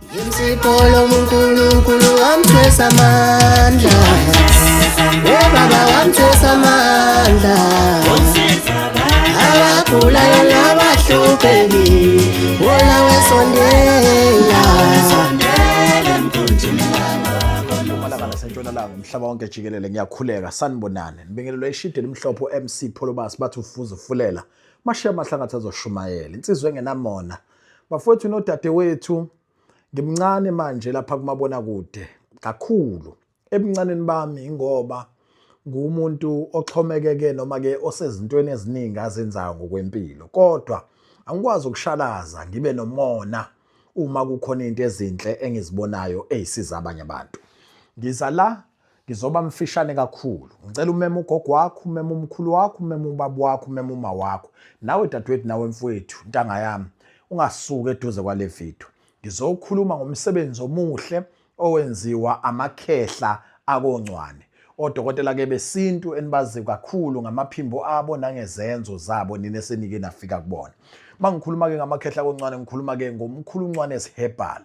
Insipho uNkulunkulu wamthwesa amandla. Oh baba wamthwesa amandla. Abagulayo nabahluphekile, wona wesondela. Mpumalanga nasentshonalanga, umhlaba wonke jikelele, ngiyakhuleka, sanibonani. Nibingelelwa ishide elimhlophe uMC Pholobasi, bathi ufuze ufulela. Mashiya amahlangathi azoshumayela. Insizwa engenamona. Bafowethu nodadewethu, ngimncane manje lapha kumabonakude kakhulu. Ebuncaneni bami ingoba ngumuntu oxhomekeke noma ke osezintweni eziningi azenzayo ngokwempilo. Kodwa angikwazi ukushalaza ngibe nomona uma kukhona into ezinhle engizibonayo eyisiza abanye abantu. Ngiza la ngizoba mfishane kakhulu. Ngicela umeme ugogo wakho, umeme umkhulu wakho, umeme ubaba wakho, umeme uma wakho. Nawe dadewethu, nawe mfowethu, ntanga yami, ungasuki eduze kwale video. Ngizokhuluma ngomsebenzi omuhle owenziwa amakhehla akoNgcwane. Odokotela ke besintu enibazi kakhulu ngamaphimbo abo nangezenzo zabo nina esenike nafika kubona. Mangikhuluma ke ngamakhehla akoNgcwane, ngikhuluma ke ngomkhulu Ncwane's Herbal.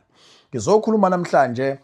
Ngizokhuluma namhlanje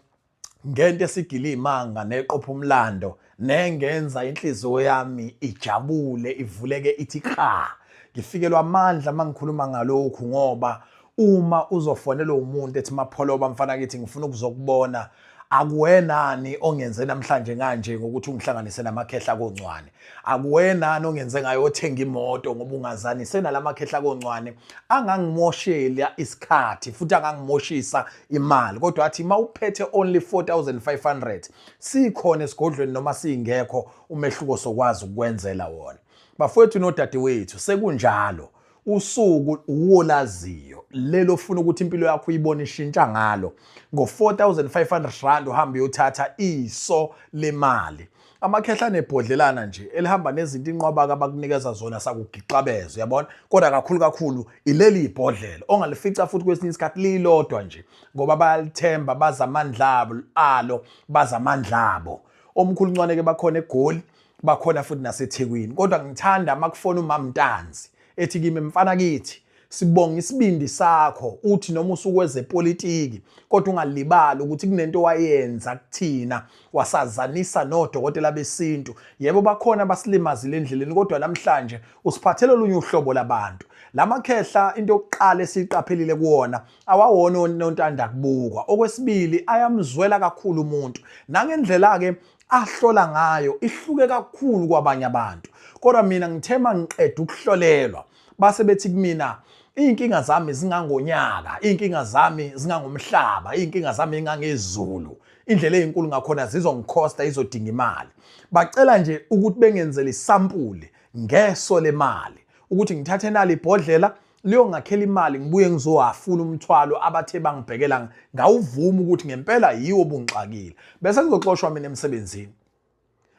ngento esigila imanga neqopha umlando nengenza inhliziyo yami ijabule, ivuleke ithi qha. Ngifikelwa amandla mangikhuluma ngalokhu ngoba uma uzofonelwa umuntu ethi, "Mapholoba mfana kithi, ngifuna ukuzokubona," akuwenani ongenze namhlanje kanje ngokuthi ungihlanganise namakhehla koNgcwane? Akuwenani ongenze ngayothenga imoto ngoba ungazanise nalamakhehla koNgcwane angangimoshela isikhathi futhi angangimoshisa imali, kodwa athi uma uphethe only 4500, sikhona esigodlweni noma singekho, umehluko sokwazi ukwenzela wona? Bafowethu nodadewethu, sekunjalo, usuku uwolaziyo lelo ufuna ukuthi impilo yakho uyibone ishintsha ngalo ngo-R4500, uhambe uyothatha iso lemali. Amakhehla nebhodlelana nje elihamba nezinto inqwabaka abakunikeza zona sakugixabeza, uyabona, kodwa kakhulu kakhulu ileli ibhodlela ongalifica futhi kwesinye isikhathi lilodwa nje ngoba bayalithemba, baza amandla alo, baza amandla abo. Omkhulu Ncwane ke bakhona eGoli, bakhona futhi naseThekwini, kodwa ngithanda makufona uMamntanzi ethi kimi, "Mfana kithi, sibonga isibindi sakho, uthi noma usukwezepolitiki kodwa ungalibali ukuthi kunento wayenza kuthina, wasazanisa nodokotela besintu. Yebo, bakhona abasilimazile endleleni, kodwa namhlanje usiphathele olunye uhlobo labantu." Lamakhehla, into yokuqala esiyiqaphelile kuwona, awawona nontanda kubukwa. Okwesibili, ayamzwela kakhulu umuntu, nangendlela ke ahlola ngayo ihluke kakhulu kwabanye abantu. Kodwa mina ngithema ngiqeda ukuhlolelwa, base bethi kumina iy'nkinga zami zingangonyaka, iy'nkinga zami zingangomhlaba, iy'nkinga zami ingangezulu, indlela ey'nkulu ngakhona zizongikhosta, izodinga imali. Bacela nje ukuthi bengenzele isampuli ngeso lemali, ukuthi ngithathe nali ibhodlela liyongakhela imali, ngibuye ngizowafuna umthwalo abathe bangibhekela, ngawuvuma ukuthi ngempela yiwo obungixakile. Bese ngizoxoshwa mina emsebenzini,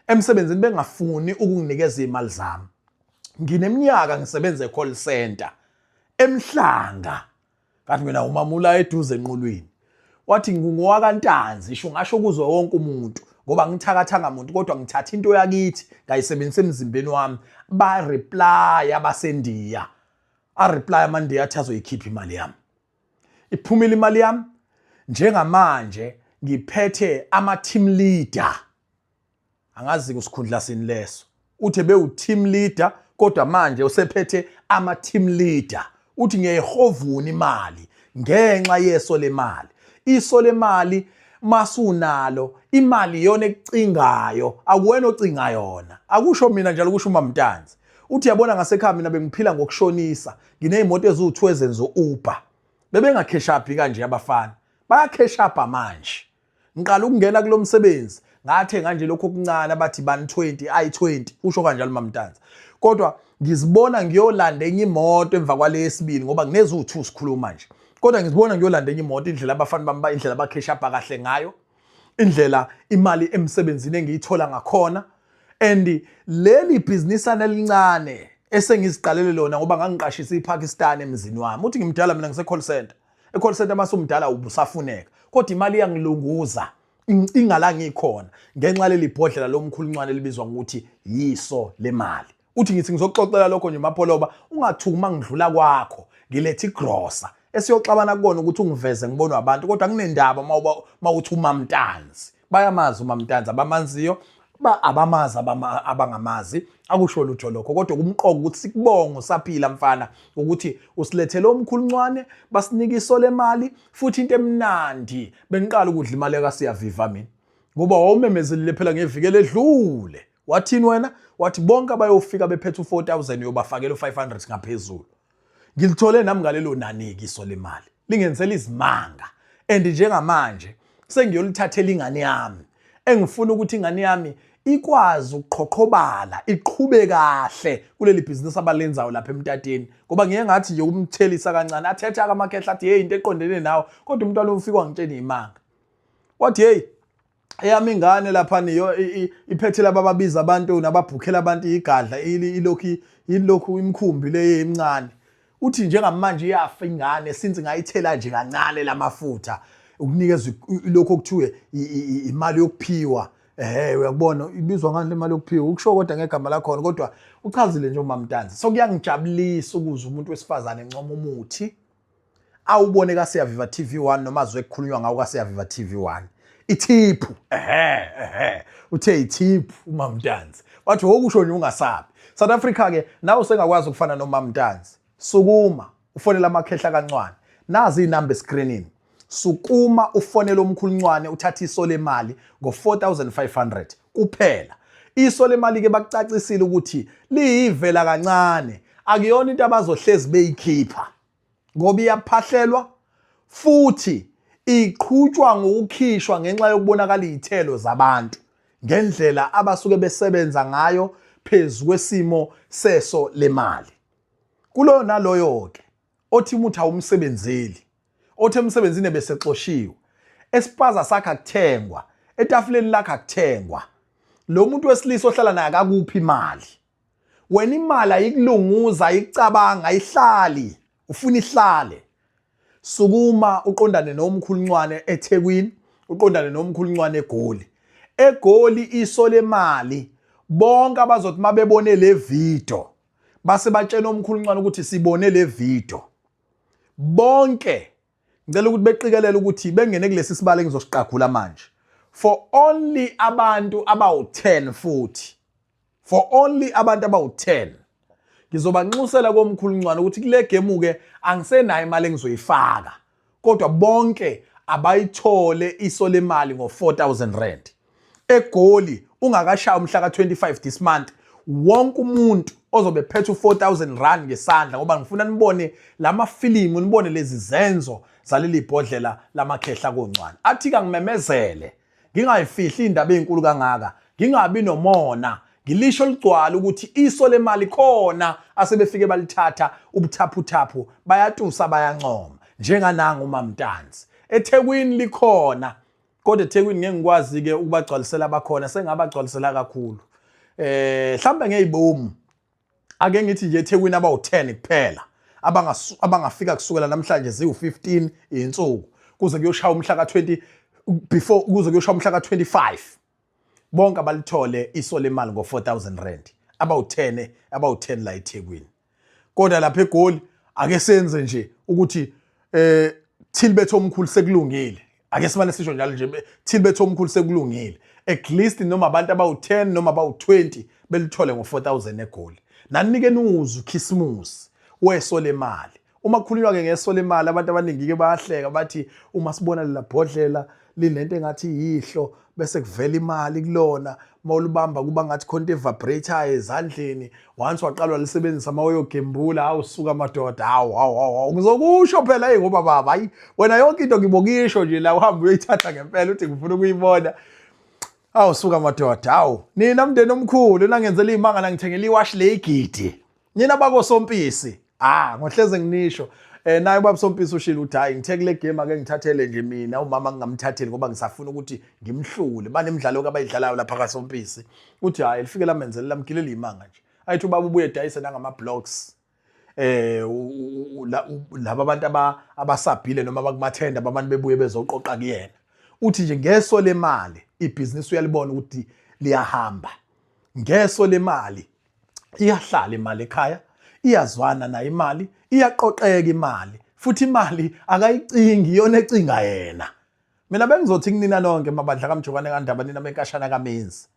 emsebenzini bengafuni ukunginikeza imali zami. Ngineminyaka ngisebenza e-call center eMhlanga, kanti mina umamula eduze enqulwini. Wathi ngingowakaNtanzi, isho ngasho kuzwe wonke umuntu ngoba ngithakathanga muntu, kodwa ngithatha into yakithi ngayisebenzisa emzimbeni wami. Ba reply abasendiya, a reply amandiya athi azoyikhipha imali yami. Iphumile imali yami. Njengamanje ngiphethe ama team leader, angazi kusikhundla sini leso. Uthe bewu team leader, kodwa manje usephethe ama team leader. Uthi ngiyayihovuna imali ngenxa yeso lemali. Iso lemali masunalo, imali iyona ekucingayo, akuwena ocinga yona. Akusho mina njalo, kusho uMamntanzi. Uthi yabona ngasekhaya mina bengiphila ngokushonisa, ngineyimoto eziwu-2 ezenza u-Uber. Bebengakheshaphi kanje abafana, bayakheshapha manje. Ngiqala ukungena kulo msebenzi ngathenga nje lokho okuncane abathi bani 20 i20, usho kanjalo uMamntanzi. Kodwa ngizibona ngiyolanda enye imoto emva kwale yesibili ngoba ngineziwu-2 sikhuluma nje, kodwa ngizibona ngiyolanda enye imoto, indlela abafana bami, indlela abakheshapha kahle ngayo, indlela imali emsebenzini engiyithola ngakhona, and leli bhizinisana elincane esengiziqalele lona ngoba ngangiqashisa iPakistan emzini wami. Uthi ngimdala mina, ngise-call center. E-call center masumdala ubusafuneka, kodwa imali iyangilunguza ingala ngikhona ngenxa leli bhodlela lomkhulu Ncwane elibizwa ngokuthi yiso lemali. Uthi ngithi ngizoxoxela lokho nje, Mapholoba, ungathuki uma ngidlula kwakho ngilethe igrosa. Esiyoxabana kukona ukuthi ungiveze ngibonwe abantu kodwa kunendaba mawuthi uMamntanzi. Bayamazi uMamntanzi abamanziyo ba abamazi abangamazi akusho lutho lokho kodwa kumqoka ukuthi sikubonge usaphila mfana ukuthi usilethele omkhulu ncwane basinike iso lemali futhi into emnandi bengiqala ukudla imali kaSiyaviva mina ngoba wawumemezelile phela ngeviki eledlule wathini wena wathi bonke abayofika bephethe u-4000 uyobafakela u-500 ngaphezulu ngilithole nami ngalelo nani-ke iso lemali lingenzela izimanga and njengamanje sengiyolithathela ingane yami engifuna ukuthi ingane yami ikwazi ukuqhoqhobala iqhube kahle kuleli bhizinisi abalenzayo lapha emtateni ngoba ngiye ngathi nje ukumthelisa kancane athethe akamakhehla athi hey into eqondene nawe kodwa umntwana ufika wangitshena imanga wathi hey eyami ingane lapha niyo iphethe laba ababiza abantu nababhukhela abantu igadla ilokhu ilokhu imikhumbi le emincane uthi njengamanje iyafa ingane since ngayithela nje kancane lamafutha ukunikeza lokho okuthiwe imali yokuphiwa ehe uyakubona ibizwa ngani le mali yokuphiwa ukusho kodwa ngegama lakhona kodwa uchazile nje umamntanzi so kuyangijabulisa ukuzwa umuntu wesifazane encoma umuthi awubone kaSiyaviva TV 1 noma azwe kukhulunywa ngawo kaSiyaviva TV 1 ithiphu ehe ehe uthe ithiphu umamntanzi wathi wokusho nje ungasabi South Africa ke nawe usengakwazi ukufana nomamntanzi sukuma ufonela amakhehla kancwane nazi inamba escreenini sukuma ufonele omkhulu ncwane uthathe iso lemali ngo-4500 kuphela iso lemali ke bakucacisile ukuthi liyivela kancane akuyona into abazohlezi beyikhipha ngoba iyaphahlelwa futhi iqhutshwa ngokukhishwa ngenxa yokubonakala izithelo zabantu ngendlela abasuke besebenza ngayo phezu kwesimo seso lemali kuloyo naloyo ke othi umuthi awumsebenzeli othi emsebenzini ebesexoshiwe esipaza sakhe akuthengwa etafuleni lakhe akuthengwa lo muntu wesilisa ohlala naye akakuphi imali wena imali ayikulunguza ayicabanga ayihlali ufuna ihlale sukuma uqondane nomkhulu ncwane eThekwini uqondane nomkhulu ncwane eGoli eGoli iso lemali bonke abazothi mabebone le video base batshena omkhulu ncwane ukuthi sibone le video bonke ngicela ukuthi beqikelele ukuthi bengene kulesi sibalo engizosiqagula manje for only abantu abawu-10 futhi for only abantu abawu-10 ngizobanxusela komkhulu ncwane ukuthi kule gemu ke angisenayo imali engizoyifaka kodwa bonke abayithole iso lemali ngo-4000 rand egoli ungakashaya umhla ka-25 this month wonke umuntu ozobe phethe u-4000 rand ngesandla ngoba ngifuna nibone lamafilimu nibone lezi zenzo zaleli bhodlela lamakhehla koncwane athi kangimemezele ngingayifihli indaba ezinkulu kangaka ngingabi nomona ngilisho ligcwala ukuthi iso lemali khona asebefike balithatha ubuthaphuthaphu bayatusa bayancoma njengananga umamntanzi eThekwini likhona kodwa eThekwini ngeke ngikwazi ke ukubagcwalisela abakhona sengabagcwalisela kakhulu eh mhlambe ngezibomu ake ngithi nje eThekwini abawu-10 kuphela abangafika kusukela namhlanje ziwu-15 iy'nsuku kuze kuyoshaya umhla ka-20 before kuze kuyoshaya umhla ka-25 bonke abalithole iso lemali ngo-4000 rand abawu-10 abawu-10 la eThekwini kodwa lapha eGoli ake senze nje ukuthi eh till bethu omkhulu sekulungile ake simane sisho njalo nje till bethu omkhulu sekulungile at least noma abantu abawu-10 noma abawu-20 belithole ngo-4000 egoli nanike nuzu ukhisimusi weso lemali uma kukhulunywa ke ngeso lemali abantu abaningi ke bayahleka bathi uma sibona lela bhodlela linento engathi yihlo bese kuvela imali kulona mawulibamba kuba ngathi khona into evibrator ezandleni once waqala walisebenzisa mawuyogembula hawu suka madoda hawu hawu hawu ngizokusho phela hey ngoba baba hayi wena yonke into ngibokisho nje la uhamba uyoyithatha ngempela uthi ngifuna ukuyibona awu suka madoda hawu nina mndeni omkhulu nangenzela imanga nangithengela iwashi leyigidi nina bakosompisi ah ngohleze nginisho eh naye ubaba Sompisi ushilo ukuthi hayi ngithe kule game ake ngithathele nje mina umama ngingamthatheli ngoba ngisafuna ukuthi ngimhlule banemidlalo abayidlalayo lapha kaSompisi uthi hayi lifike lamenzela lamgilela imanga nje ayithi ubaba ubuye dayise nangama blocks eh laba abantu abasabhile noma abakumathenda abantu bebuye bezoqoqa kuyena uthi nje ngeso lemali ibhizinisi uyalibona ukuthi liyahamba ngeso lemali iyahlala imali ekhaya iyazwana nayo imali iyaqoqeka imali Futhi imali akayicingi, iyona ecinga yena. Mina bengizothi kunina nonke mabandla kaMjokane kaNdaba, nina benkashana kaMenzi,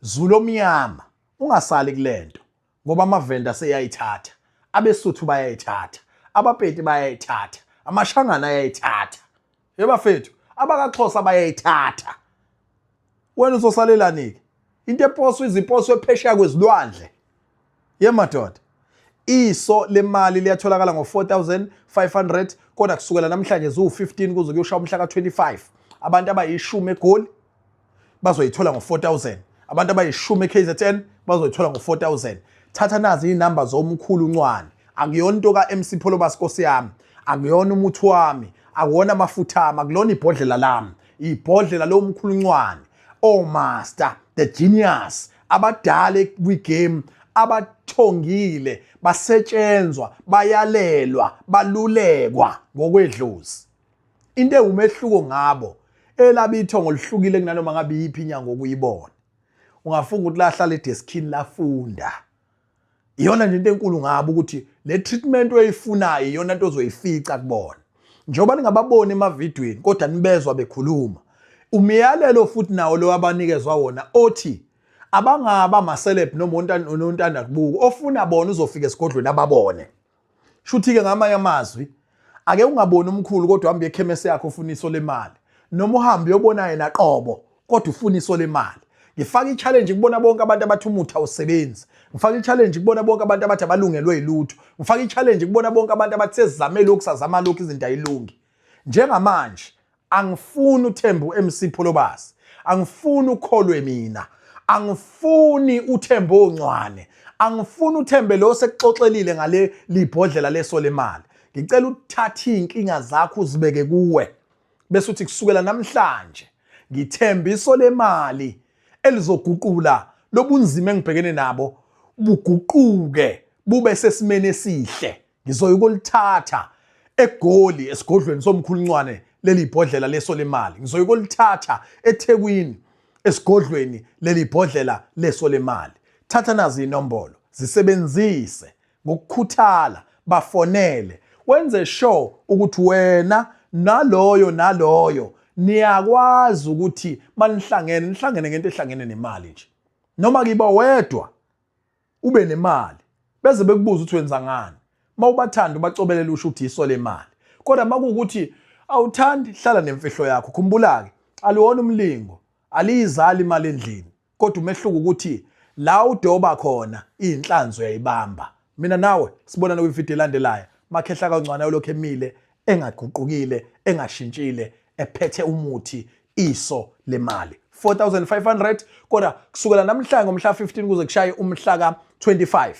Zulu omnyama, ungasali kulento ngoba amavenda seyayithatha, abeSuthu bayayithatha, abaPeti bayayithatha, amaShangana ayayithatha. Yebafethu, abakaXhosa bayayithatha. Wena uzosalelani-ke? Into eposwa iziposwe phesheya kwezilwandle. Ye madoda. Iso lemali liyatholakala ngo-4500 kodwa kusukela namhlanje ziwu-15 kuze kuyoshaya umhla ka-25. Abantu abayishumi eGoli bazoyithola ngo-4000. Abantu abayishumi e-KZN bazoyithola ngo-4000. Thatha nazi iy'namba zomkhulu uNcwane. Akuyona into ka-MC Pholobas Nkosi yami, akuyona umuthi wami, akuwona amafutha ami, akulona ibhodlela lami. Ibhodlela lomkhulu uNcwane, omaster, the genius, abadala kwigame, abathongile, basetshenzwa, bayalelwa, balulekwa ngokwedlozi. Into ewumehluko ngabo, elabo ithongo lihlukile kunanoma ngabe iyiphi inyanga okuyibona. Ungafunga ukuthi lahlala edeskini lafunda. Iyona nje into enkulu ngabo ukuthi le treatment oyifunayo iyona nto ozoyifica kubona. Njengoba ningababoni emavidweni kodwa nibezwa bekhuluma. Umyalelo futhi nawo lo abanikezwa wona othi abangaba ama-celeb noma onontanda kubuka, ofuna bona uzofika esigodlweni ababone. Shuthi-ke ngamanye amazwi ake ungaboni umkhulu kodwa uhambe ekhemesi yakho ufuna iso lemali, noma uhambe uyobona yena qobo kodwa ufuna iso lemali. Ngifaka i-challenge kubona bonke abantu abathi umuthi awusebenzi. Ngifaka i-challenge kubona bonke abantu abathi abalungelwe yilutho. Ngifaka i-challenge kubona bonke abantu abathi sesizame lokhu sazama lokhu izinto ayilungi. Njengamanje Angifuni uthembe uMC Pholobasi. Angifuni ukholwe mina. Angifuni uthembe oncwane. Angifuni uthembe lo sekuxoxelile ngale libhodlela leso lemali. Ngicela uthathe izinkinga zakho uzibeke kuwe. Bese uthi kusukela namhlanje ngithemba iso lemali elizoguqula lobunzima engibhekene nabo buguquke bube sesimeni esihle. Ngizoya ukulithatha eGoli esigodlweni somkhulu Ncwane leli bhodlela leso lemali. Ngizoya ukulithatha eThekwini esigodlweni leli bhodlela leso lemali. Thatha nazi inombolo, zisebenzise ngokukhuthala, bafonele, wenze sure ukuthi wena naloyo naloyo niyakwazi ukuthi manihlangene, nihlangene ngento ehlangene nemali nje. Noma kiba wedwa ube nemali beze bekubuza ukuthi wenza ngani uma ubathanda ubacobelela usho ukuthi yiso lemali kodwa uma kuwukuthi awuthandi hlala nemfihlo yakho khumbula-ke aliwona umlingo aliyizali imali endlini kodwa umehluko ukuthi la udoba khona iy'nhlanzi uyayibamba mina nawe sibonane kwividiyo elandelayo makhehla kancane olokhu emile engaguqukile engashintshile ephethe umuthi iso lemali 4500 kodwa kusukela namhlanje ngomhla 15 kuze kushaye umhla ka-25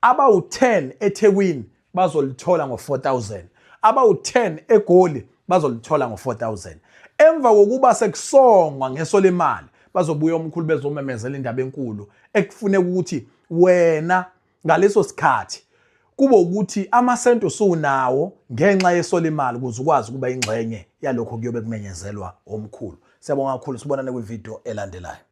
abawu-10 eThekwini bazolithola ngo-4000 abawu-10 eGoli bazolithola ngo-4000 emva kokuba sekusongwa ngeso lemali bazobuya omkhulu bezomemezela indaba enkulu ekufuneka ukuthi wena ngaleso sikhathi kube ukuthi amasenti usunawo ngenxa yeso lemali ukuze ukwazi ukuba ingxenye yalokho kuyobe kumenyezelwa omkhulu. Siyabonga kakhulu, sibonane kwividiyo elandelayo.